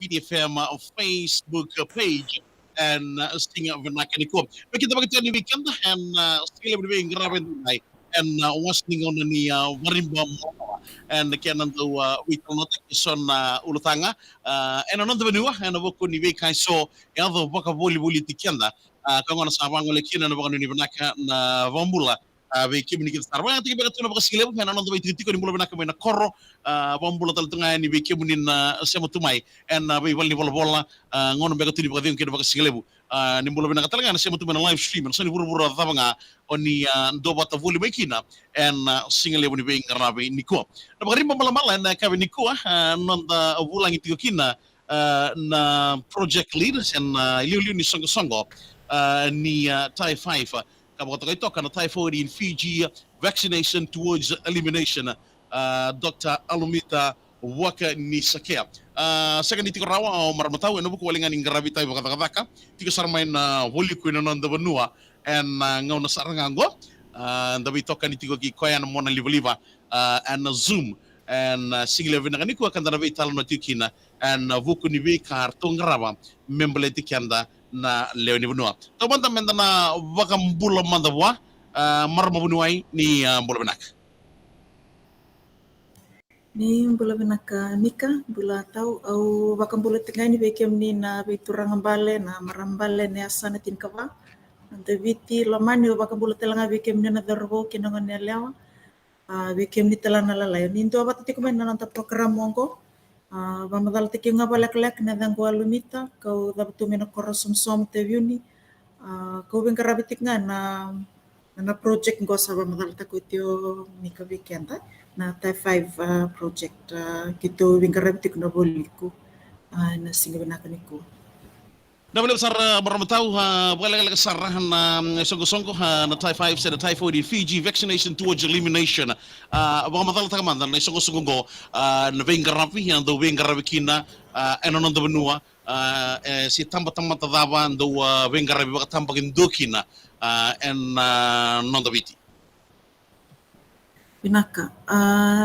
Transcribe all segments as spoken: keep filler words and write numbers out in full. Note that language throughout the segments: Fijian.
Viti F M Facebook page. Ena siga vinaka nikua, me kidavaki tu yani vei keda ena siga levu ni veiqaravi edaidai ena wasa ni gauna ni Vakariba Malamala. Ena kena dau veitalanoataki eso na ulutaga ena noda vanua ena vuku ni veika eso e yaco vakavolivoliti keda. Ka gona sa vagolei kina na vakanuinui vinaka na vakabula vei kemuni kece sara. Vakayagataki beka tu na vakasigalevu ena noda veitikotiko ni bula vinaka mai na koro. Vakabula tale tu ga yani vei kemuni na sema tu mai ena veivale ni volavola. Gauna beka tu ni vakacegu kei na vakasigalevu, ni bula vinaka tale ga na sema tu mai na live stream ena so ni vuravura cava ga o ni duavata voli mai kina ena siga levu ni veiqaravi nikua. Na Vakariba Malamala ena yakavi nikua, noda vulagi tiko kina na project lead se na iliuliu ni soqosoqo ni Typhi ka vakatokai toka na Typhoid in Fiji, Vaccination Towards Elimination, Doctor Alumita Wakanisakea. Sega ni tiko rawa o marama tau ena vuku wale ga ni qaravi itavi vakacakacaka tiko sara mai na Voliku ena noda vanua ena gauna sara ga oqo. Da veitokani tiko kei koya na mona livaliva ena Zoom ena siga levu vinaka nikua ka da na veitalanoa tiko kina ena vuku ni veika eratou qarava me baleti keda na lewe ni vanua. Taumada meda na vakabula mada vua, marama vuniwai, ni bula vinaka. Ni bula vinaka Mika, bula tau. Au vakabula tiko ga yani vei kemuni na veituraga bale, na marama bale ena yasana tinikava, na Daviti lomani. Au vakabula tale ga vei kemuni na cauravou kei na goneyalewa, vei kemuni tale na lalai ni duavata tiko mai na noda program oqo. Vakamacalataki au ga vakalekaleka, na yacaqu o Alumita, kau cavutu mai na koro Somosomo, Taveuni. Kau veiqaravi tiko ga na, na project qo sa vakamacalataki oti o Mika vei keda, na Typhi project keitou veiqaravi tiko na Voliku ena siga vinaka nikua. Na vakalevu sara marama tau, vakalekaleka sara na soqosoqo na Typhi se na Typhoid in Fiji, Vaccination Towards Elimination. Vakamacalataka mada na isoqosoqo oqo, na veiqaravi ena dau veiqaravi kina ena noda vanua, e se tabatamata cava dau veiqaravi vakatabakidua kina ena noda Viti. Vinaka.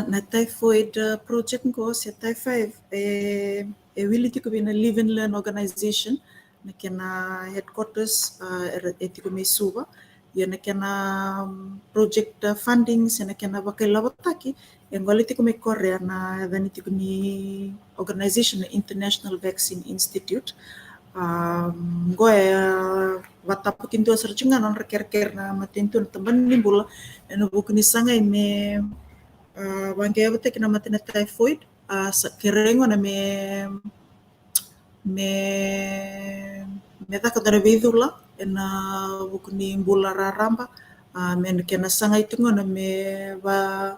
Na Typhoid project qo se Typhi e wili tiko vei na Live and Learn Organization, na kena headquarters e tiko mai Suva. Ia na kena project funding se na kena vakailavotaki e gole tiko mai Korea, na yacana tiko ni organization na International Vaccine Institute. Qo e vatabakidua sara tiko ga na nodra kerekere na matanitu, na tabana ni bula, ena vuku ni sagai me vaqeavutaki na mate na typhoid. Sa kerei gona me, me, me caka dua na veicula ena vuku ni bula raraba, me na kena sagai tiko gona me va,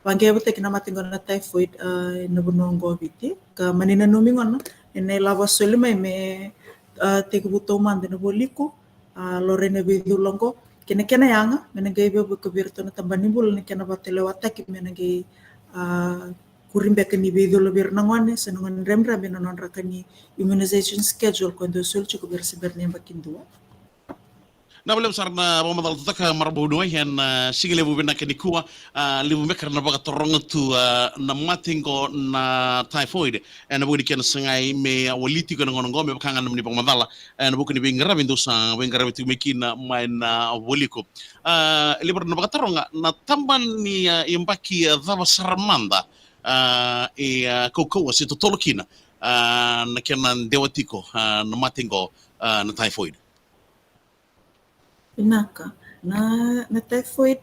vaqeavutaki na mate qo na typhoid ena vanua qo o Viti. Ka mani nanumi gona ena ilavo a soli mai me tekivu taumada ena Voliku, laurai na veicula qo kei na kena yaga me na qai veivuke vei iratou na tabana ni bula, na kena vakatalewataki me na qai kuri beka ni veicula vei ira na gone se na gone drabidra me na nodra ka ni immunization schedule ko e dau soli tiko vei ira se bera ni yabaki dua. Na vakalevu sara na vakamacala tutaka marama vuniwai ena siga levu vinaka nikua. Levu beka era na vakataroga tu na mate qo na typhoid ena vuku ni kena sagai me wali tiko ena gauna qo, me vaka ga na nomuni vakamacala ena vuku ni veiqaravi dou sa veiqaravi tiko mai kina mai na Voliku. Levu era na vakataroga na taba ni yabaki cava sara mada e kaukauwa se totolo kina na kena dewa tiko na mate qo na typhoid. Vinaka. Na, na typhoid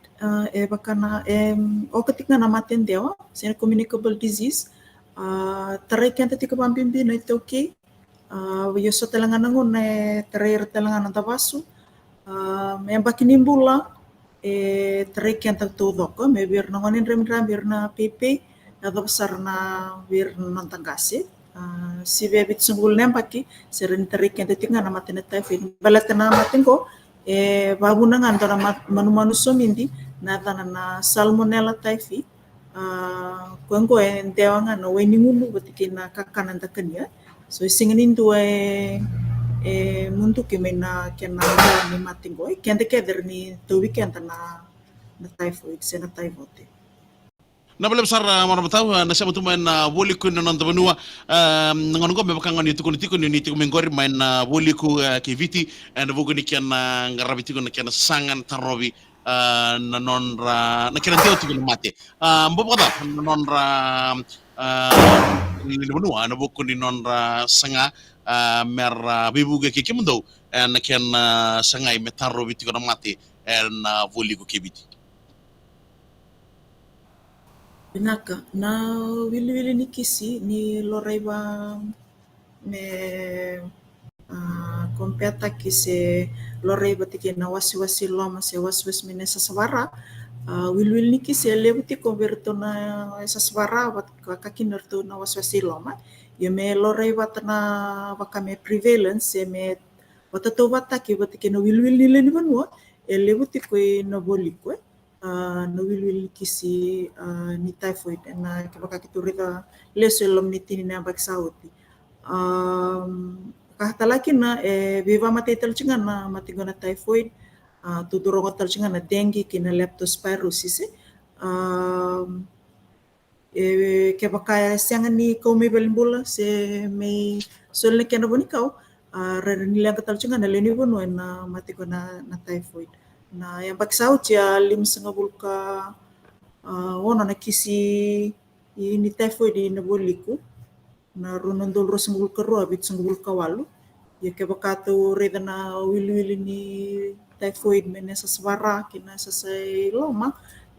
e vaka na, e oka tiko ga na mate dewa se na communicable disease. Tarai keda tiko vakabibi na iTaukei. Io, so tale ga na gauna e tarai ira tale ga na noda vasu. Me yabaki ni bula e tarai keda taucoko, me vei ira na gone drabidra, vei ira na peipei, yacova sara na vei ira na noda qase. Sivi e vitusagavulu na yabaki se rawa ni tarai keda tiko ga na mate na typhoid. Baleta na mate qo e vavuna ga dua na manumanu somidi na yacana na Salmonella typhi. Koya qo e dewa ga na wai ni gunu vata kei na kakana eda kania. So e sega ni dua e muduki mai na kena dewa ni mate qo. E keda kece rawa ni tauvi keda na, na typhoid se na taivote. Na valevu sara, marama tau, e, na sema tu mai na, e, Vualiku ena noda vanua. E, na gauna oqo me vaka ga ni tukuni tiko ni, ni tiko mai qori mai na, e, Vualiku, e, kei Viti, e, ena vuku ni kena, e, qaravi tiko na kena saga, na tarovi, e, na nodra, na kena dewa tiko na mate. E, bau vakacava na nodra, e, ni, ni vanua, ena vuku ni nodra saga, e, mera veivuke kei kemudou, e, na kena, e, sagai me tarovi tiko na mate, e, ena, e, Vualiku kei Viti. Vinaka, na wiliwili ni kisi ni loraiva me, a, compare-taki se loraiva tiko na wasewase i loma se wasewase mai na yasayasa vara. A, wiliwili ni kisi e levu tiko vei iratou na yasayasa vara, vaka kina iratou na wasewase i loma. Ia me loraiva vata na vaka me prevalence, se me vatatauvata vata kei na wiliwili ni lewe ni vanua, e levu tiko ena Vualiku, e. A, na wiliwili ni kisi, a, ni typhoid, ena kevaka keitou raica lesu e loma ni tini na yabaki sa oti. A, ka tale kina, e veivakamatei tale tiko ga na mate qo na typhoid, a, tou rogoca tale tiko ga na dengue kei na leptospirosis, e. A, e, kevaka e sega ni kau mai valenibula se mai soli na kena vuanikau, a, rairai ni leqa tale tiko ga na lewe ni vanua ena mate qo na, na typhoid. Na yabaki sa oti a limasagavulu ka, a, ono na kisi ni typhoid ena Vualiku. Na rua na udolu ruasagavulu ka rua, vitusagavulu ka walu. Ia kevaka tou raica na wiliwili ni typhoid mai na yasayasa vara kei na yasayasa i loma,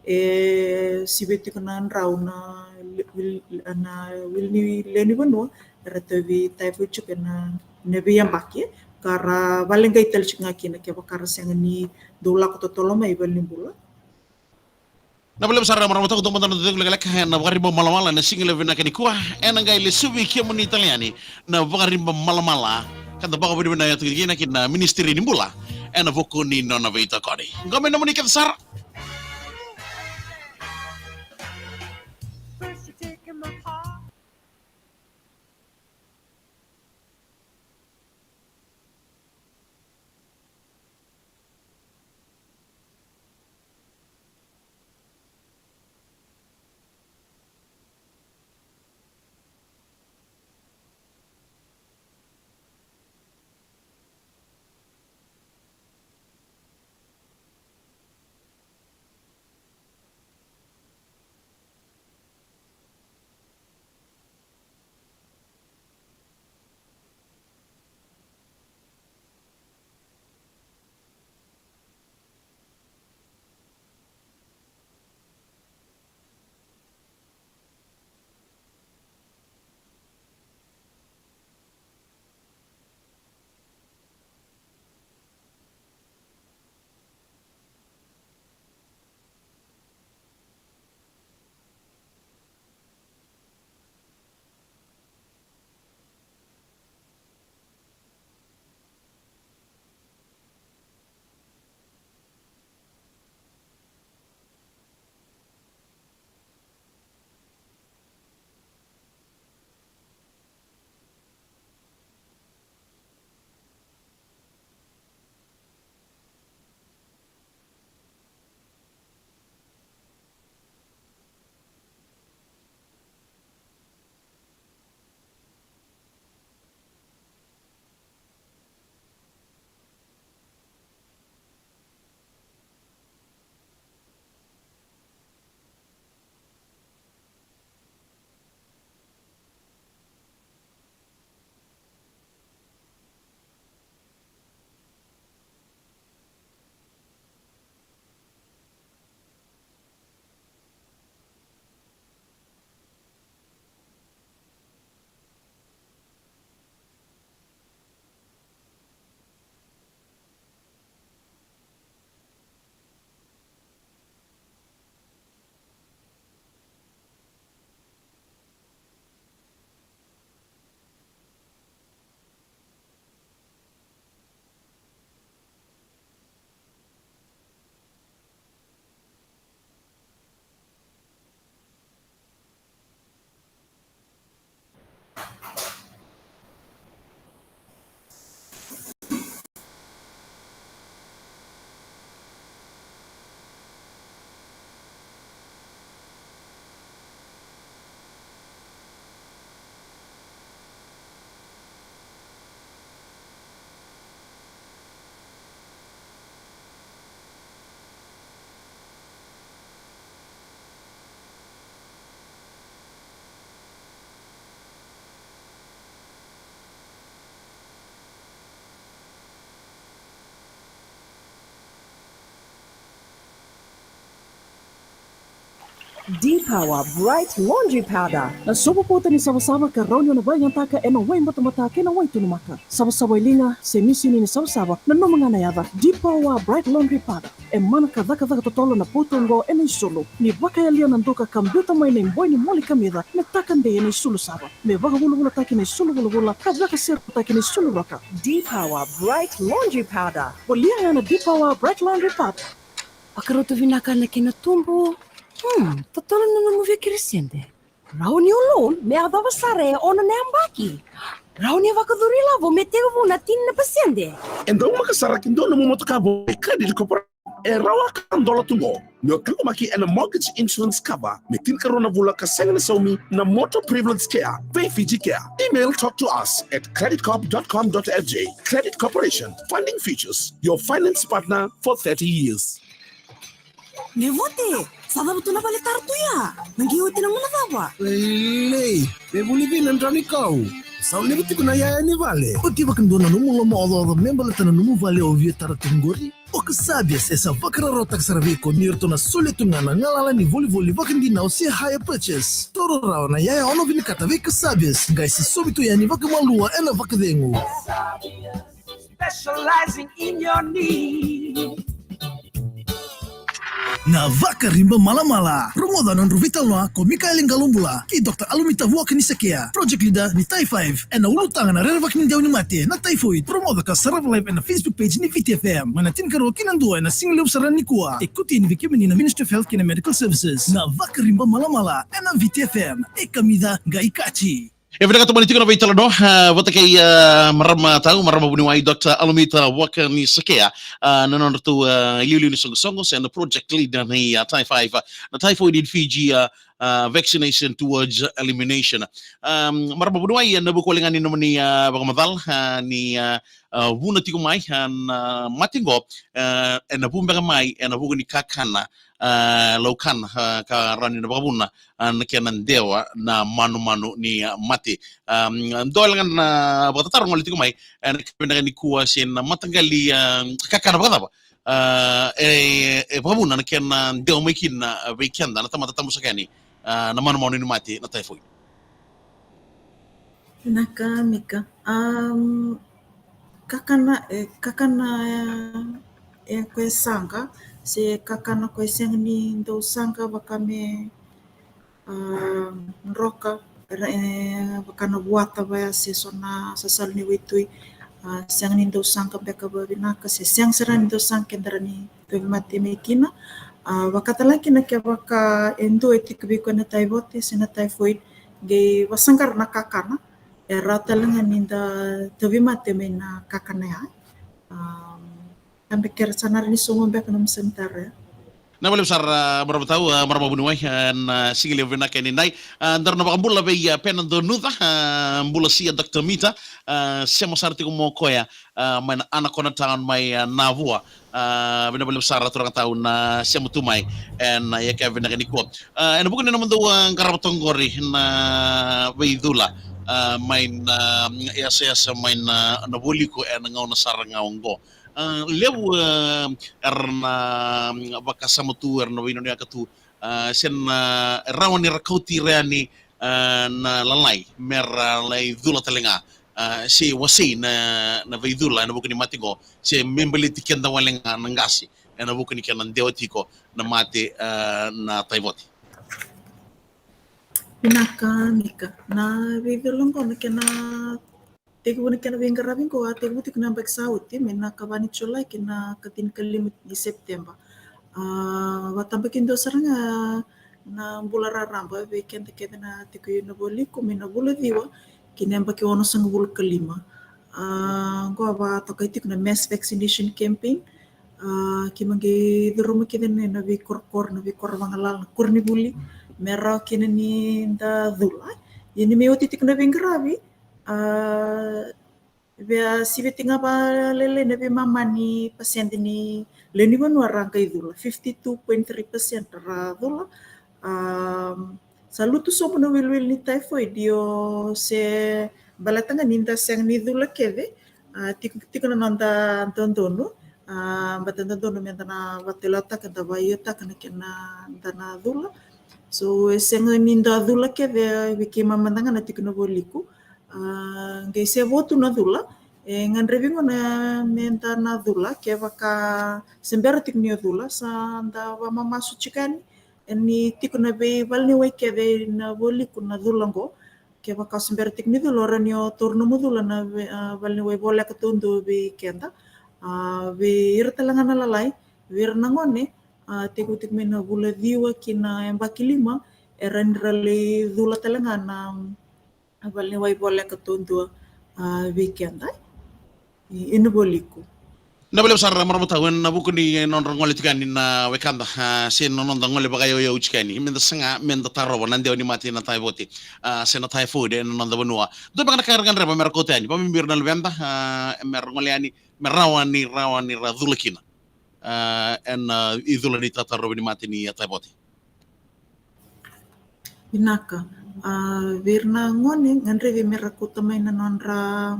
e sivia tiko na drau na wil-, na wili ni lewe ni vanua era tauvi typhoid tiko ena, na veiyabaki, ka ra vakaleqai tale tiko ga kina kevaka ra sega ni dau lako totolo mai valenibula. Na valevu sara, marama tau, dou mada na dau lekaleka ena Vakariba Malamala ena siga levu vinaka nikua. Ena qai lesuvi kemuni tale yani na Vakariba Malamala, ka da vakavinavinaka tu kina ki na Ministry ni Bula ena vuku ni nona veitokoni. Qo me nomuni kece sara. D-Power Bright Laundry Powder. Na sopo pauta ni savasava ka rawa ni o na vakayagataka ena wai batabata kei na wai tunumaka. Savasava e liga se misini ni savasava, nanuma ga na yaca. D-Power Bright Laundry Powder. E mana ka cakacaka totolo na pauta oqo ena isulu. Ni vakayalia na duka ka biuta mai na iboi ni moli kamica me taka dei ena isulu sava. Me vakavulavulataki na isulu vulavula ka vakaserutaki na isulu roka. D-Power Bright Laundry Powder. Volia ga na D-Power Bright Laundry Powder. Vakarauta vinaka na kena tubu. Hmm, totolo na nomu via keresede. Rawa ni o loan me yacova sara e ono na yabaki. Rawa ni vakacuru ilavo me tekivu na tini na pasede. E daumaka sara ki dua nomu motoka vou e Credit Corporation. E rawa ka dola tu qo. Me o taqomaki ena mortgage insurance cover me tinikarua na vula ka sega ni saumi na Motor Privilege Care vei Fiji Care. Email talk to us at credit corp dot com dot F J. Credit Corporation, funding futures, your finance partner for thirty years. Levote, sa cava tu na vale tara tu ya? Na qai oti na gauna cava? Lei, me vuli vei na drau ni kau. Sa levu tiko na yaya ni vale. Oti vakadua na nomu lomaocaoca me baleta na nomu vale o via tara tiko qori. O Kasabias e sa vakararawataka sara vei iko ni ratou na solia tu ga na galala ni volivoli vakadinau se hire purchase. Toro rawa na yaya o na vinakata vei Kasabias. Qai se sovi tu yani vakamalua ena vakacegu. Specializing in your need. Na Vakariba Malamala. Rogoca na nodrau veitalanoa ko Mikaele Qalobula kei Doctor Alomita Vuaka ni Sakea, project leader ni Tai Five, ena ulutaga na rerevaki ni dewa ni mate na typhoid. Rogoca ka sarava live ena Facebook page ni V T F M mai na tinikarua ki na dua ena siga levu sara nikua. E kauti yani vei kemuni na Ministry of Health kei na Medical Services. Na Vakariba Malamala ena V T F M. E kamica qai kaci. E vinaka, tomani tiko na veitalanoa, ah, vata kei, ah, marama tau, marama vuniwai Doctor Alomita Vuaka ni Sakea, ah, na nodratou, ah, iliuliu ni soqosoqo se na project leader ni, ah, Tai Five, ah, na Typhoid in Fiji, ah, ah, Vaccination Towards Elimination. Ah, marama vuniwai, ena vuku wale ga ni nomuni, ah, vakamacala, ah, ni, ah, ah, vuna tiko mai, ah, na mate qo, ah, ena vu beka mai ena vuku ni kakana, ah, laukana, ah, ka rawa ni na vakavuna, ah, na kena dewa na manumanu ni, ah, mate. Ah, dua wale ga na vakatataro gole tiko mai, ah, ena yakavi vinaka nikua se na mataqali, ah, kakana vakacava, ah, e, e vakavuna na kena dewa mai kina, ah, vei keda na tamata tabu saka yani, ah, na manumanu ni mate na typhoid. Vinaka Mika. Am, kakana, e, kakana, e, e, ko e saqa, se kakana ko e sega ni dau saqa vaka me, am, droka, ra-, e, vaka na vuata vaya se so na sasalu ni waitui, a, sega ni dau saqa beka vavinaka, se sega sara ni dau saqa keda rawa ni tauvimate mai kina. A, vakatalega kina kevaka e dua e tiko vei koya na taivote se na typhoid, qai vasaqara na kakana, e rawa tale ga ni da tauvimate mai na kakana ya. Am, ka beka era sa na rawa ni sauma beka na nomu sanitary ya. Na valevu sara, a, marama tau, a, marama vuniwai, a, na siga levu vinaka ni nai. A, daru na vakabula vei, a, Pena Donuca, a, bula sia Doctor Mita, a, sema sara tiko mo koya, a, mai na Anacona Town mai, a, Navua. A, vinaka vakalevu sara turaga tau na sema tu mai ena yakavi vinaka nikua. A, ena vuku ni nomudou, a, qarava toka qori na veicula, a, mai na, mm, yasayasa mai na, na Vualiku ena gauna sara ga oqo. A, levu, a, era na, mm, vakasama tu, era na veinuinuyaka tu, a, se na, a, rawa ni ra kauti ira yani, a, na lalai me ra lai cula tale ga, a, se wasei na, na veicula ena vuku ni mate qo, se me baleti keda wale ga na qase ena vuku ni kena dewa tiko na mate, a, na taivote. Vinaka Mika. Na veicula qo na kena tekivu na kena veiqaravi qo a tekivu tiko na yabaki sa oti, mai na ikava ni Julai ki na ikatinikalima ni Sepiteba. A, vakatabakidua sara ga na bula raraba vei keda kece na tiko i na Vualiku mai na vula ciwa ki na yabaki onosagavulu ka lima. A, qo a vakatokai tiko na mass vaccination campaign. A, keimami qai curuma kece na, na veikorokoro, na veikoro vagalala, na koronivuli, me rawa kina ni da cula. Ia ni mai oti tiko na veiqaravi, a, via siviti ga vakalailai na veimama ni pasede ni lewe ni vanua ra qai cula, fifty-two point three percent ra cula. A, sa lutu sobu na wiliwili ni typhoid, io se baleta ga ni da sega ni cula kece, a, tiko, tiko na noda dodonu, a, baleta dodonu me da na vakataleitaka, da vakaiotaka na kena da na cula. So e sega ni da cula kece vei keimami mada ga na tiko na Vualiku. A, qai se vo tu na cula, e gadrevi gona me da na cula kevaka se bera tiko ni o cula, sa da vakamamasu tiko yani. E ni tiko na veivaleniwai kece na Vualiku na cula qo. Kevaka se bera tiko ni cula, o rawa ni o taura nomu cula na ve-, a, valeniwai voleka taudua vei keda. A, vei ira tale ga na lalai, vei ira na gone, a, tekivu tiko mai na vula ciwa ki na yabaki lima, e rawa ni ra lai cula tale ga na, a, valeniwai voleka taudua, a, vei keda. I, i na Vualiku. Na vale sara marama tau, ena vuku ni nodra gole tiko yani na wekada, a, se na noda gole vakayauyau tiko yani, me da saga me da tarova na dewa ni mate na taivote, a, se na typhoid ena noda vanua. Dua beka na ka era gadreva me ra kauta yani, vakabibi ira na luveda, a, me ra gole yani, me rawa ni, rawa ni ra cula kina, a, ena, a, icula ni tatarovi ni mate ni, a, taivote. Vinaka. A, vei ira na gone, gadrevi me ra kauta mai na nodra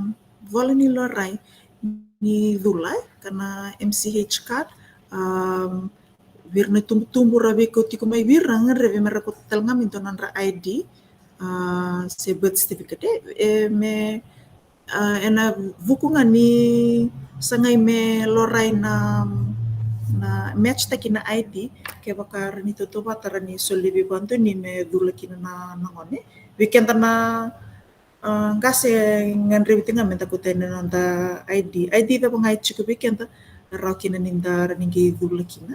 vola ni lorai ni cula, e, ka na M C H card. A, vei ira na tubutubu ra veikau tiko mai vei ira, gadrevi me ra kauta tale ga mai dua na nodra I D, a, se birth certificate. E, e me A, ena vuku ga ni sagai me lorai na, na match taki na I D, kevaka ra ni tautauvata ra ni soli veivakadonui me cula kina na, na gone. Vei keda na, a, qase, gadrevi tiko ga me da kauta yani na noda I D. I D cava ga e tiko vei keda, rawa kina ni da ra ni qai cula kina.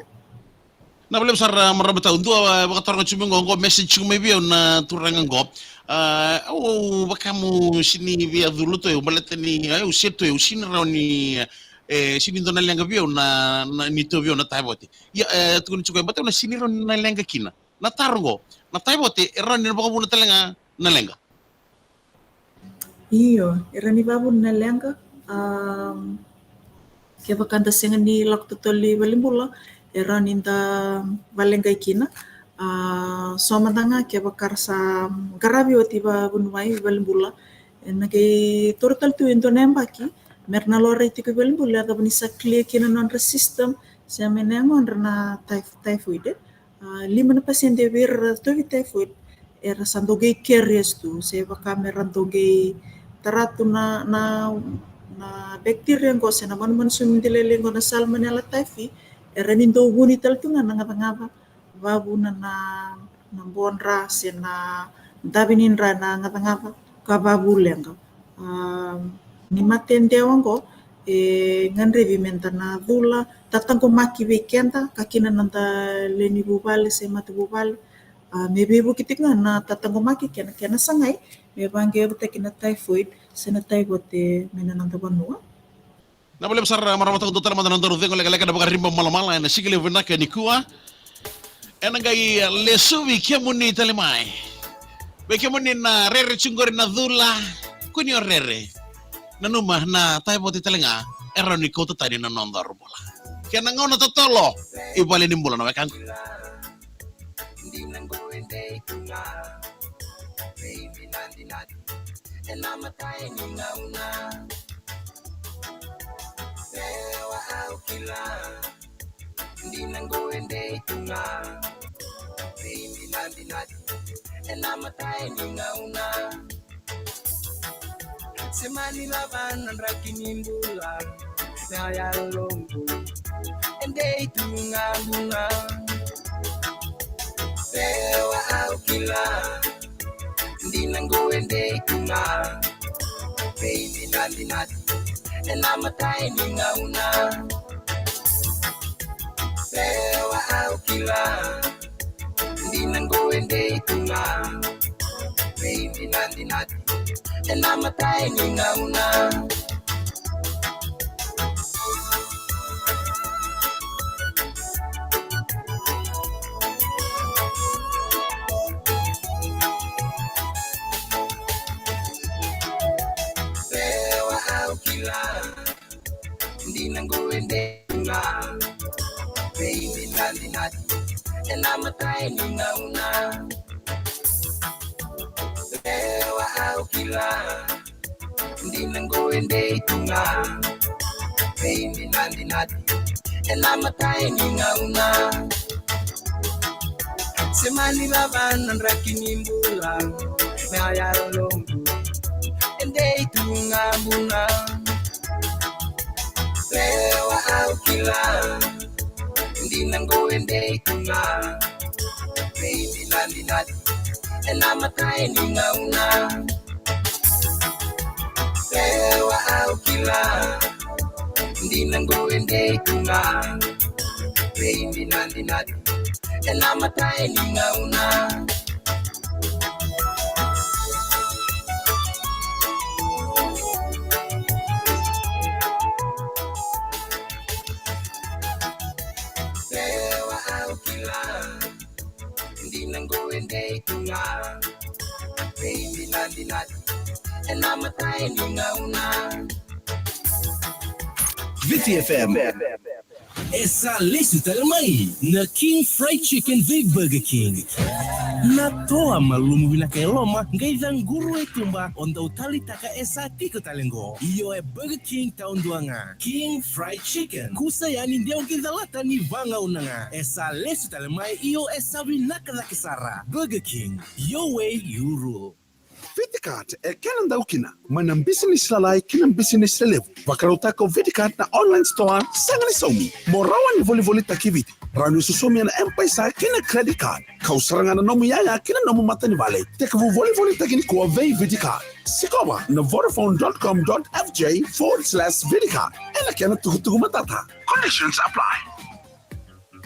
Na vale sara marama tau, dua, e, vakataroga tiko mai qo, qo message tiko mai vei au na turaga qo. A, au vakamu sini via cula tu au, baleta ni, e, au se tu au sini rawa ni, e, sini dua na leqa vei au na, na, ni tu vei au na taivote. Ia, e, tukuni tiko e bata au na sini rawa ni na leqa kina. Na taro qo, na taivote e rawa ni na vakavuna tale ga na leqa? Io, e rawa ni vakavuna na leqa. Am, kevaka da sega ni lako totolo i valenibula, e rawa ni da valeqai kina. A, so mada ga kevaka ra sa qaravi oti vakavuniwai i valenibula, ena qai toro tale tu e dua na yabaki me ra na lorai tiko i valenibula, yacova ni sa clear kina na nodra system, se me na yagodra na typh-, typhoid. A, lima na pasede vei ira ra tauvi typhoid era sa dau qai carriers tu, se vaka me ra dau qai tara tu na, na, na bacteria qo se na manumanu sumidi lailai qo na Salmonella typhi, era ni dau vuni tale tu ga na gacagaca vakavuna na, na bodra se na davi ni dra na gacagaca ka vavu leqa. A, ni mate dewa qo, e gadrevi me da na cula, tataqomaki vei keda, ka kina na noda lewe ni vuvale se matavuvale. A, me veivuke tiko ga na tataqomaki kei na kena sagai me vaqeavutaki na typhoid se na taivote mai na noda vanua. Na vale sara marama tau, dua tale mada na nodaru cegu lekaleka na vakariba malamala ena siga levu vinaka nikua. Ena qai lesu vei kemuni tale mai. Vei kemuni na rere tiko qori na cula, kua ni o rere. Nanuma na taivote tale ga e rawa ni kauta tani na nodaru bula. Kena gauna totolo i valenibula na wekaqu. Ena matai ni gauna, Pewa au kila, dina qo e dei tu ga. Vei dinadinadi ena matai ni gauna. Se mani lava na draki ni bula, na yaloqu e dei tu ga bula. Pewa au kila, dina qo e dei tu ga. Vei dinadinadi ena matai ni gauna. Pewa au kila, dina qo e dei tu ga. Vei dinadinadi ena matai ni gauna. Pewa au kila, dina qo e dei tu ga. Vei dinadinadi ena matai ni gauna. Pewa au kila, dina qo e dei tu ga. Vei dinadinadi ena matai ni gauna. Se mani vava na draki ni bula. Me a yalo lobu. E dei tu ga buna. Lewa au kila. Dina qo e dei tu ga. Vei dina dina. E na matai ni gauna. Lewa au kila. Dina qo e dei tu ga. Vei dina dina. E na matai ni gauna. Lewa au kila. Dina qo e dei tu ga. Vei dina dina. E na matai ni gauna. Viti F M. E sa lesu tale mai na King Fried Chicken vei Burger King. Na toa malumu vinaka e loma, qai caquru e tuba, o dau taleitaka e sa tiko tale qo. Io, e Burger King taudua ga. King Fried Chicken. Kusa yani de o qai calata ni vagauna ga. E sa lesu tale mai, io, e sa vinaka cake sara. Burger King, your way, you rule. Viti Card e kena dau kina mai na bisinisi lalai ki na bisinisi lelevu. Vakarautaka o Viti Card na online store, sega ni saumi. Mo rawa ni volivolitaki Viti. Rawa ni sosomi ena M-PAiSA kei na credit card. Kau sara ga na nomu iyaya ki na nomu matanivale. Tekivu volivolitaki nikua vei Viti Card. Sikova na vodafone dot com dot F J forward slash Viti Card. Ena kena tukutuku matata. Conditions apply.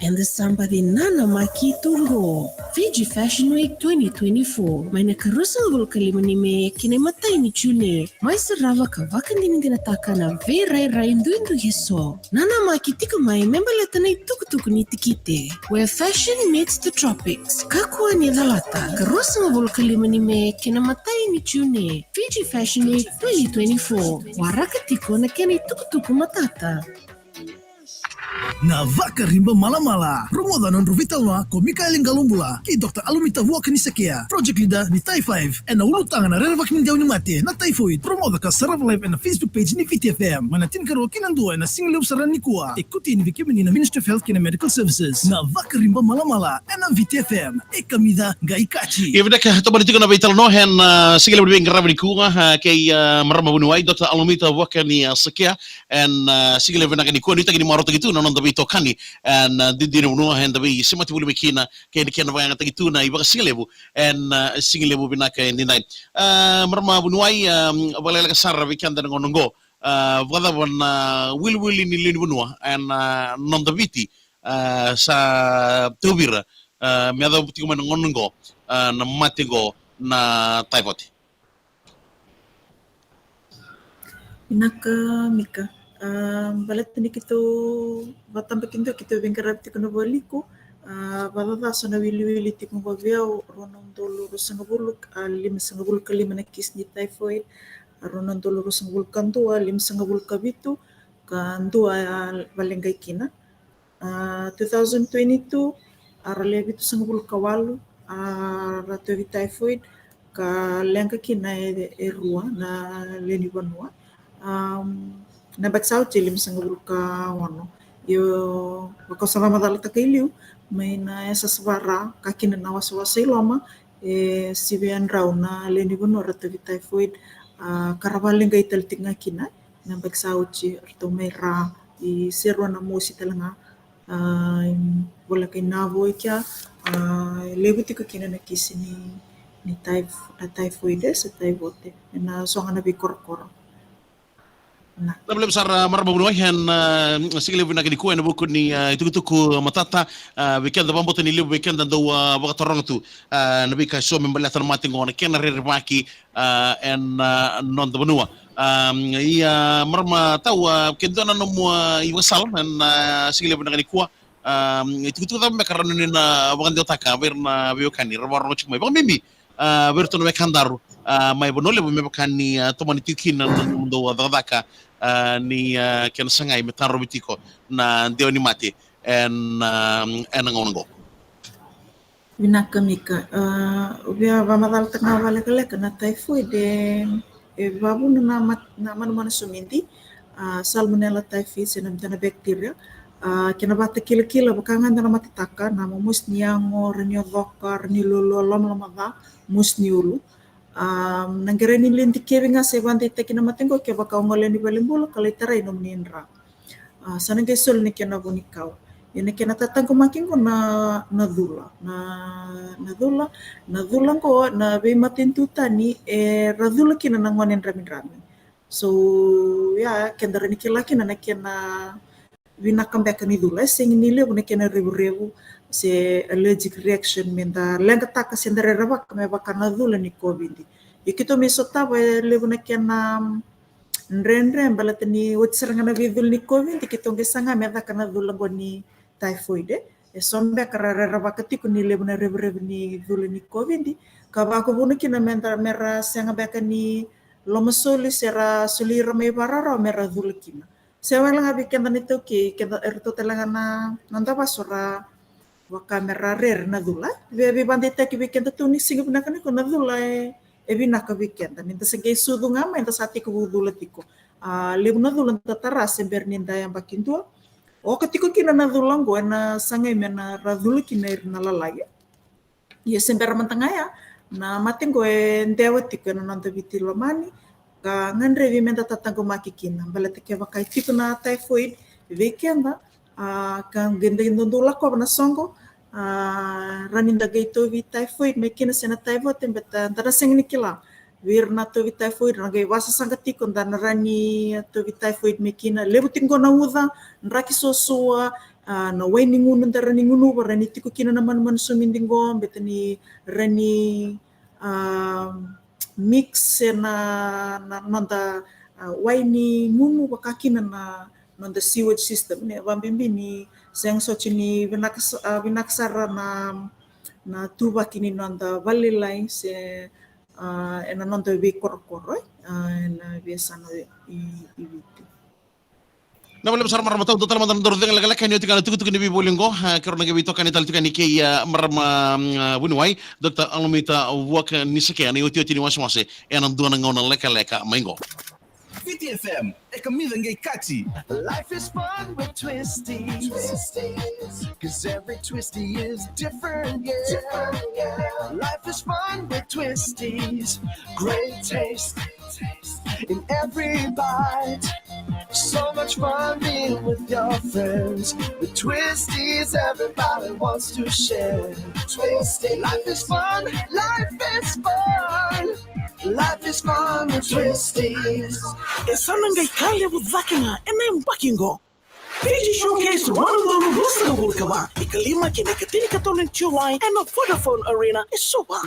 Eda sa baci nanamaki tu qo. Fiji Fashion Week twenty twenty-four, mai na ka ruasagavulu ka lima ni Me ki na imatai ni June. Mai sarava ka vakadinadinataka na veirairai duidui eso. Nanamaki tiko mai me baleta na itukutuku ni tikite. Where fashion meets the tropics. Kakua ni calata, ka ruasagavulu ka lima ni Me ki na imatai ni June. Fiji Fashion Week twenty twenty-four. Waraka tiko na kena itukutuku matata. Na Vakariba Malamala. Rogoca na nodrau veitalanoa ko Mikaeli Qalobula kei Doctor Alomita Vuakanisekea, Project Leader ni Tai Five, ena ulutaga na rerevaki ni dewa ni mate na typhoid. Rogoca ka sarava live ena Facebook page ni Viti F M mai na tinikarua ki na dua ena sigalevu sara nikua. E kauti yani vei kemuni na Ministry of Health kei na Medical Services. Na Vakariba Malamala ena Viti F M. E kamica qai kaci. Ia vinaka, tomani tiko na veitalanoa ena, ah, sigalevu ni veiqaravi nikua, ah, kei, ah, marama vuniwai Doctor Alomita Vuakanisekea. Ena, ah, sigalevu vinaka nikua, nuitaki ni marautaki tu na noda veitokani ena, ah, dina ni vanua eda veisemati voli mai kina kei na kena vakayagataki tu na ivakasigalevu ena, ah, sigalevu vinaka edaidai. Ah, marama vuniwai, ah, vakalekaleka sara vei keda ena gauna oqo. Ah, vakacava na wiliwili ni lewe ni vanua ena, ah, noda Viti, ah, sa tauvi ira, ah, me yacova tiko mai na gauna oqo, ah, na mate oqo na typhoid. Vinaka Mika. Ah, baleta ni keitou vakatabakidua, keitou veiqaravi tiko na vualiku. Ah, vakacaca so na wiliwili tiko qo vei au, rua na udolu ruasagavulu, ah, limasagavulu ka lima na kisi ni typhoid, ah, rua na udolu ruasagavulu ka dua, limasagavulu ka vitu, ka dua, ah, vakaleqai kina. Ah, two thousand twenty-two, ah, ra lewe vitusagavulu ka walu, ah, ra tauvi typhoid, ka leqa kina e, e rua na lewe ni vanua. Am, na yabaki sa oti e limasagavulu ka ono. Io, vaka sa vakamacalataka i liu, mai na yasayasa vaka-Ra, ka kina na wasawasa i loma, e sivi e drau na lewe ni vanua ra tauvi typhoid, ah, ka ra vakaleqai tale tiko ga kina. Na yabaki sa oti, ratou mai Ra, i Serua na mosi tale ga, ah, voleka i Navo i kea, ah, levu tiko kina na kisi ni, ni typh-, na typhoid, eh, se typhoid, ena so ga na veikorokoro. Na. Vinaka vakalevu sara, ah, marama vuniwai ena, ah, sigalevu vinaka nikua ena vuku ni, ah, itukutuku matata, ah, vei keda vakabauta ni levu vei keda dau, ah, vakataroga tu, ah, na veika eso me baleta na mate oqo, na kena rerevaki, ah, ena, ah, noda vanua. Am, ia, marama Tau, ah, ke dua na nomu, ah, ivakasala ena, ah, sigalevu vinaka nikua, am, itukutuku cava beka rawa ni na vakadewataka vei ira na veiwekani ra vakarorogo tiko mai, vakabibi, ah, vei iratou na wekadaru, ah, mai Vanua Levu, me vaka ni, ah, tomani tiko kina na nomudou, ah, cakacaka, ah, ni, ah, kena sagai me tarovi tiko na dewa ni mate ena, ah, ena gauna oqo. Vinaka Mika. Ah, au via vakamacalataka ga vakalekaleka, na typhoid e, e vakavuna na mat-, na manumanu somidi, ah, Salmonella typhi, se na dua na bacteria, A, kena vakatakilakila, vaka ga da na matataka, na momosi ni yago, ra ni ocoka, ra ni loaloa, lomaloma ca, mosi ni ulu. A, na qai ra ni lai dikevi ga se vakadeitaki na mate qo kevaka o gole yani valenibula ka lai tarai nomuni dra. A, sa na qai soli na kena vunikau. Ia na kena tataqomaki qo na, na cula. Na, na cula, na cula qo, na veimatanitu tani, e ra cula kina na gone dramidrami. So, ia, keda ra ni kila kina na kena vinaka beka ni cula, e sega ni levu na kena revurevu se allergic reaction me da leqataka se da rerevaka me vaka na cula ni COVID. Ia keitou mai sotava e levu na kena, mm, dredre, baleta ni oti sara ga na veicula ni COVID, keitou qai saga me caka na cula qo ni typhoid, e. E so beka ra rerevaka tiko ni levu na revurevu ni cula ni COVID, ka vakavuna kina me da, me ra sega beka ni lomasoli se ra soli ira mai vakararawa me ra cula kina. Se wale ga vei keda na iTaukei, keda, eratou tale ga na, na noda vasu ra vaka me ra rere na cula. Vei, veivakadeitaki vei kedatou ni siga vinaka nikua, na cula e, e vinaka vei keda. Ni da se qai sucu ga mai, da sa tekivu cula tiko. A, levu na cula da tara se bera ni da yabaki dua. Oka tiko kina na cula qo, ena sagai me na ra cula kina ira na lalai. Ia se bera mada ga ya, na mate qo e dewa tiko ena noda Viti lomani, ka gadrevi me da tataqomaki kina. Baleta kevaka e tiko na typhoid vei keda, a, ka qai da dau lakova na soqo, a, ra ni da qai tauvi typhoid mai kina se na typhoid, baleta da na sega ni kila. Vei ira na tauvi typhoid, ra qai vasasaqa tiko, da na ra ni tauvi typhoid mai kina. Levu tiko qo na uca, draki suasua, a, na wai ni gunu da ra ni gunuva, ra ni tiko kina na manumanu somidi qo, beta ni ra ni, a, mix e na, na noda, a, wai ni gunu vaka kina na noda sewage system, ne, vakabibi ni sega soti ni vinaka sa-, a, vinaka sara na, na tuvaki ni noda valelailai se, a, ena noda veikorokoro, e, a, ena veiyasana i, i Viti. Na vale sara marama tau, dua tale mada na nodaru cega lekaleka ni oti ga na tukutuku ni veivoli oqo, a, keirau na qai veitokani tale tiko yani kei, a, marama, mm, a, vuniwai, Doctor Alomita Vuaka ni Sakea, na iotioti ni wasewase ena dua na gauna lekaleka mai qo. Viti F M, e kamica qai kati. Life is fun with Twisties. Twisties. 'Cause every Twistie is different, yeah. Different, yeah. Life is fun with Twisties. Great taste in every bite. So much fun being with your friends. With Twisties, everybody wants to share. Twisties. Life is fun, life is fun. Life is fun with Twisties. E sa na qai ka levu cake ga ena yabaki qo. Fiji Showcase rua na udolu ruasagavulu ka va, ikalima kei na ikatinikatolu ni July ena Vodafone Arena e Suva.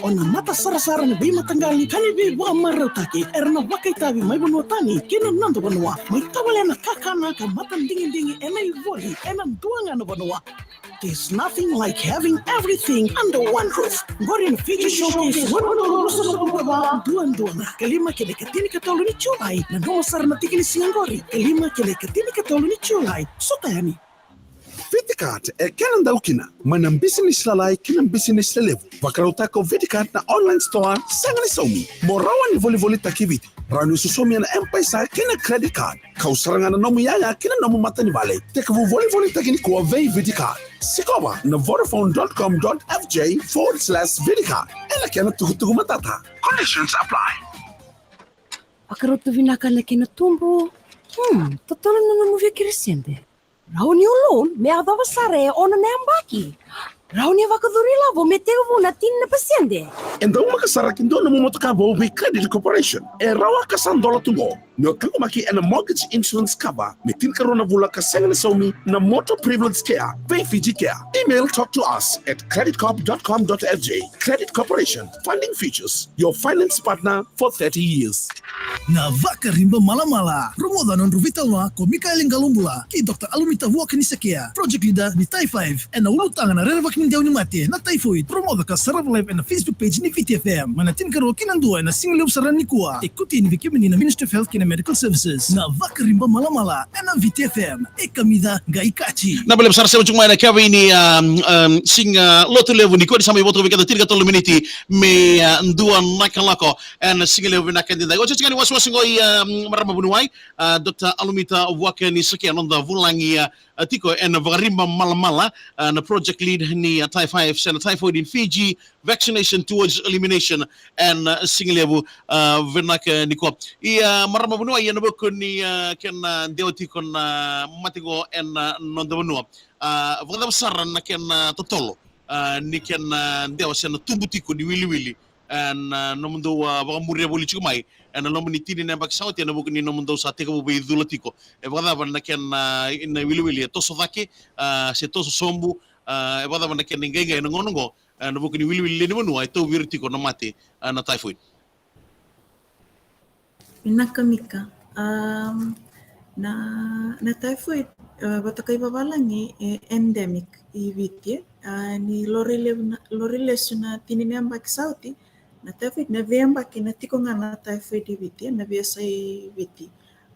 O na mata sarasara ni veimataqali ka ni veivakamarautaki era na vakaitavi mai vanua tani ki na noda vanua, mai tavale na kakana ka matadigidigi ena ivoli ena dua ga na vanua. There's nothing like having everything under one roof. Qori na Fiji Showcase, rua na udolu ruasagavulu ka va, dua na dua ga, ikalima kei na ikatinikatolu ni July. Nanuma sara na tiki ni siga qori, ikalima kei na ikatinikatolu ni July. Sota yani. Viticat e kena dau kina, mai na bisinisi lalai ki na bisinisi lelevu. Vakarautaka o Viticat na online store, sega ni saumi. Mo rawa ni volivolitaki Viti, rawa ni sosomi ena M-PAiSA kei na credit card. Kau sara ga na nomu iyaya ki na nomu matanivale. Tekivu volivolitaki nikua vei Viticat. Sikova na vodafone dot com dot F J forward slash Viticat. Ena kena tukutuku matata. Conditions apply. Vakarau tu vinaka na kena tubu. Hmm, totolo na nomu via kere sede. Rawa ni o loan me yacova sara e ono na yabaki. Rawa ni vakacuru ilavo me tekivu na tini na pasede. E daumaka sara ki dua nomu motoka vou vei Credit Corporation. E rawa ka sa dola tu qo. Ni o taqomaki ena mortgage insurance cover me tinikarua na vula ka sega ni saumi na Motor Privilege Care vei Fiji Care. Email talk to us at credit corp dot com dot F J. Credit Corporation, funding futures, your finance partner for thirty years. Na Vakariba Malamala. Rogoca na nodrau veitalanoa ko Mikaeli Qalobula kei Doctor Alomita Vuaka ni Sakea, project leader ni Typhoid. Ena ulutaga na rerevaki ni dewa ni mate na typhoid. Rogoca ka sarava live ena Facebook page ni Viti F M mai na tinikarua ki na dua ena siga levu sara nikua. Ikuti ni vei kemuni na Ministry of Health kei na Medical Services, na Vakariba Malamala ena Viti F M, e kamica qai kaci. Na bale sara sema tiko mai na kevini, um, um, siga lotu levu ni kua ni sa mai votu vei keda tinikatolu miniti me, uh, dua na kaloko ena siga levu vinaka edaidai. Oti oti ga ni wasewase qo i, um, marama vuniwai, uh, Doctor Alumita Vuake ni Sakia, noda vulagi, uh, uh, tiko ena Vakariba Malamala, uh, na project lead ni, uh, Typhi-, se na Typhoid in Fiji, Vaccination Towards Elimination, ena, uh, siga levu, uh, vinaka nikua. Ia, uh, marama vuniwai, ena vuku ni, uh, kena, uh, dewa tiko na mate qo ena, uh, noda vanua. Uh, vakacava sara na kena, uh, totolo, uh, ni kena, uh, dewa se na tubu tiko ni wiliwili ena, uh, nomudou, uh, vakamuria voli tiko mai ena loma ni tini na yabaki sa oti ena vuku ni nomudou sa tekivu veicula tiko? E vakacava na kena, uh, na wiliwili, e toso cake, uh, se toso sobu? Uh, e vakacava na kena iqaiqai ena gauna qo, uh, ena vuku ni wiliwili lewe ni vanua e tauvi ira tiko na mate, uh, na typhoid? Vinaka Mika. Um, na, na typhoid, uh, vata kei vavalagi, e endemic i Viti, uh, ni lori levu na, lori lesu na tini na yabaki sa oti, na typhoid, na veiyabaki na tiko ga na typhoid i Viti, na veiyasai Viti.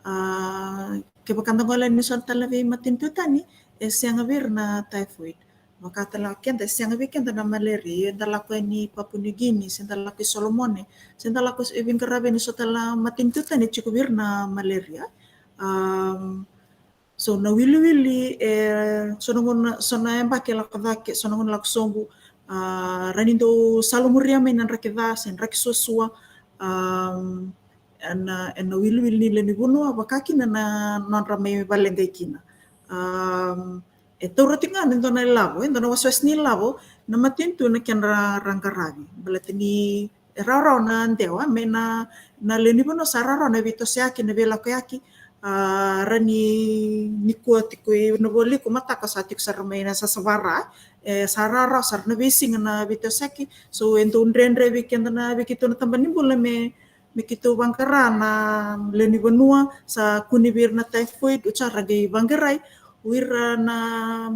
Uh, kevaka da gole ni so tale na veimatanitu tani, e sega vei ira na typhoid. Vaka tale ga keda, e sega vei keda na malaria, ia da lako yani Papua New Guinea, se da lako i Solomone, se da lako e veiqaravi yani so tale na matanitu tani, e tiko vei ira na malaria. Um, so na wiliwili, e, so na gauna, so na yabaki e lako cake, so na gauna e lako sobu, uh, rawa ni dau salo muria mai na draki ca se draki suasua, um, ena, ena wiliwili ni lewe ni vanua, vaka kina na nodra mai valeqai kina. Um, e taura tiko ga e dua na ilavo, e dua na wasewase ni ilavo na matanitu na kedra ra qaravi. Baleta ni e rawarawa na dewa, me na, na lewe ni vanua sa rawarawa na veitosoyaki, na veilakoyaki, a, rawa ni, nikua tiko i Navualiku, mataka sa tiko sara mai na Sasavara, e, sa rawarawa sara na veisiga na veitosoyaki, so e dau dredre vei keda na, vei keitou na tabana ni bula me, me keitou vaqara na lewe ni vanua, sa kune vei ira na typhoid, oti sa ra qai vaqarai o ira na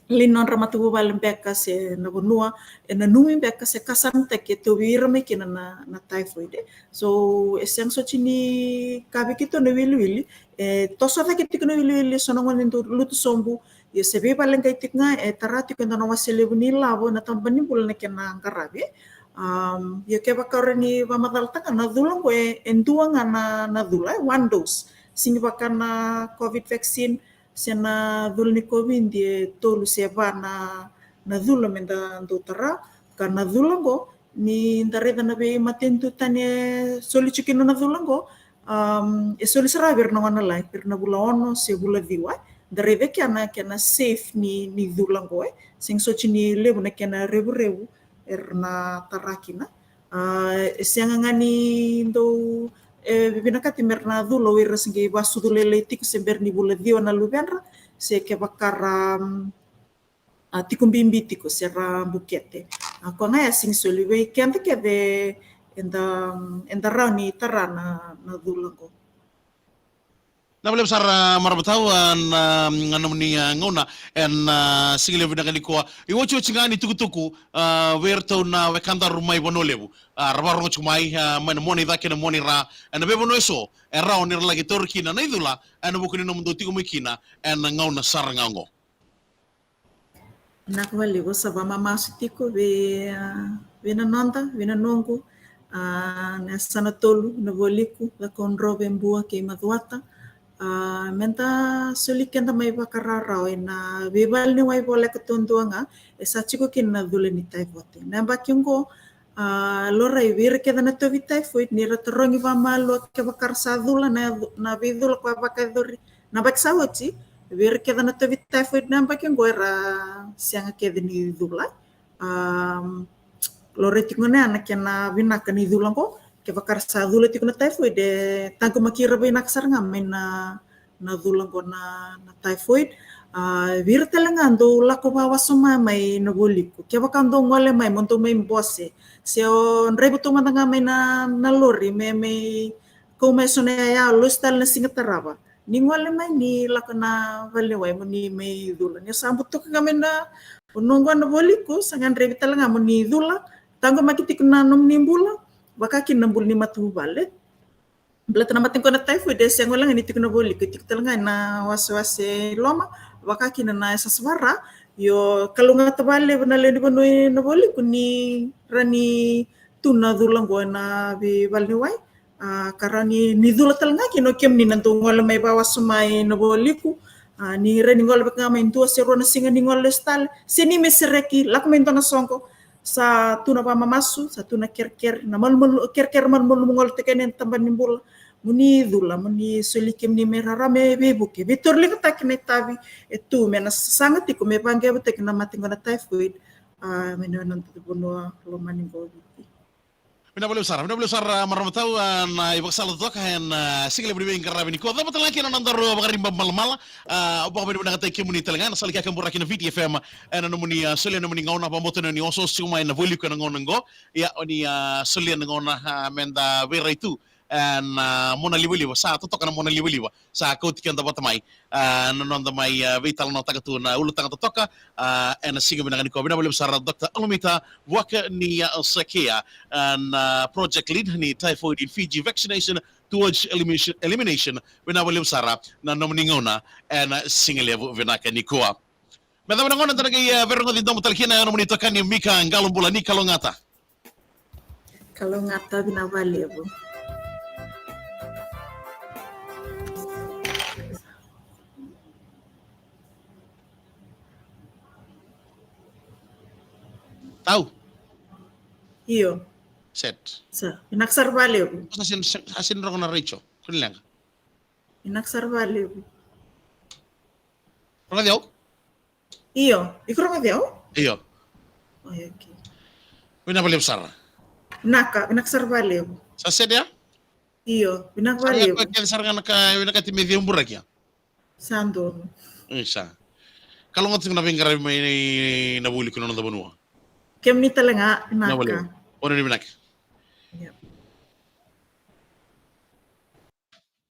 lewe ni nodra matavuvale beka se na vanua, e nanumi beka se kasamataki e tauvi ira mai kina na, na typhoid, e. So, e sega soti ni ka vei keitou na wiliwili, e toso cake tiko na wiliwili, so na gauna e dau lutu sobu, ia se veivaleqai tiko ga, e tara tiko e dua na wase levu ni lavo na tabana ni bula na kena qaravi, e. Um, ia kevaka o rawa ni vakamacalataka na cula oqo, e, e dua ga na, na cula, e one dose. Sega ni vaka na COVID vaccine, se na cula ni COVID e tolu se va na, na cula me da dau tara. Ka na cula oqo, ni da raica na veimatanitu tani e soli tiko kina na cula oqo, um, e soli sara vei ira na gone lalai, vei ira na vula ono se vula ciwa, e. Da raica kina na kena safe ni, ni cula oqo, e. Sega soti ni levu na kena revurevu era na tara kina. A, e sega ga ni dau, e, vinakati me ra na cula o ira se qai vakasucu lailai tiko se bera ni vula ciwa na luvedra, se kevaka ra, mm, a, tiko bibi tiko se ra bukete. A, koya ga ya sega ni soli vei keda kece eda, eda rawa ni tara na, na cula oqo. Na valevu sara, a, marama tau, a, na, a, nomuni, a, gauna ena, a, siga levu vinaka nikua. I otioti ga ni tukutuku, a, vei iratou na wekadaru mai Vanua Levu, a, ra vakarorogo tiko mai, a, mai na mua ni cake, na mua ni ra, ena veivanua eso e rawa ni ra laki taura kina na icula ena vuku ni nomudou tiko mai kina ena gauna sara ga oqo. Vinaka vakalevu, au sa vakamamasu tiko vei, a, vei na noda, vei na noqu, a, na yasana tolu, Navualiku, Cakaudrove, Bua kei Macuata. A, me da soli keda mai vakarawarawa ena veivale ni wai voleka duadua ga e sa tiko kina na cula ni taifote. Na yabaki oqo, a, laurai vei ira kece na tauvi typhoid, ni ra tarogi vakamalua kevaka ra sa cula na, na veicula koya vakayacori na yabaki sa oti, vei ira kece na tauvi typhoid na yabaki oqo era sega kece ni cula. A, laurai tiko ga na kena vinaka ni cula oqo, kevaka ra sa cula tiko na typhoid, e taqomaki ira vinaka sara ga mai na, na cula oqo na, na typhoid. A, vei ira tale ga dou lako vakawasoma mai Navualiku, kevaka dou gole mai mo dou mai bose, se o draiva tu mada ga mai na, na lori me, me kau mai so na yaya, lesu tale na siga tarava, ni gole mai ni lako na valeniwai mo ni mai cula. Ni sa butuka ga mai na vanua oqo Navualiku, sa gadrevi tale ga mo ni cula, taqomaki tiko na nomuni bula, vaka kina na bula ni matavuvale. Baleta na mate qo na typhoid e sega wale ga ni tiko Navualiku, e tiko tale ga ena wasewase i loma, vaka kina na yasayasa vaka-Ra. Io, kalougata vakalevu na lewe ni vanua i Navualiku ni rawa ni tu na cula qo ena veivaleniwai. A, ka rawa ni, ni cula tale ga kina o kemuni na dau gole mai vakawasoma i Navualiku. A, ni rawa ni gole vaka ga mai dua se rua na siga ni gole lesu tale. Se ni me sereki, lako mai dua na soqo. Sa tu na vakamamasu, sa tu na kerekere, na malumalumu, kerekere malumalumu gole tiko ena tabana ni bula. Mo ni cula, mo ni soli kemuni me rarama, me veivuke, veitauriligataki na itavi e tu me na sasaga tiko me vaqeavutaki na mate qo na typhoid. A, mai na noda vanua lomani qo o Viti. Vinaka vakalevu sara, vinaka vakalevu sara, marama tau, a, na ivakasala totoka ena, a, siga levu ni veiqaravi nikua. Cava tale ga kina na nodaru vakariba malamala, a, au vakavinavinakataki kemuni tale ga ena sala ni kakaburaki na Viti F M, ena nomuni, a, solia na nomuni gauna, vakabauta ni o ni osooso tiko mai Navualiku ena gauna qo. Ia, o ni, a, solia na gauna, a, meda veirai tu ena, a, mona livaliva, sa totoka na mona livaliva. Sa kauti keda vata mai, a, na noda mai, a, veitalanoataka tu na ulutaga totoka, a, ena siga vinaka nikua. Vinaka vakalevu sara Doctor Alomita Vuaka ni, a, Sakea, a, na project lead ni Typhoid in Fiji Vaccination Towards Elimination, Elimination. Vinaka vakalevu sara na nomuni gauna ena siga levu vinaka nikua. Me cava na gauna da na qai, a, veirogoci domo tale kina, e nomuni itokani Mika Qalobula, ni kalougata. Kalougata, vinaka vakalevu. Tau. Io. Set. Sa, vinaka sara vakalevu. Sa sega, sa sega ni rogo na retio. Kua ni leqa. Vinaka sara vakalevu. Rogoci au? Io, iko rogoci au? Io. Oi, okay. Vinaka vakalevu sara. Vinaka, vinaka sara vakalevu. Sa set ya? Io, vinaka vakalevu. Sa kece sara ga na ka, vinakati me ceuburaki ya? Sa donu. Isa. Kalougata tiko na veiqaravi mai Navualiku na noda vanua. Kemuni tale ga, vinaka. Vinaka vakalevu. Vinaka. Io.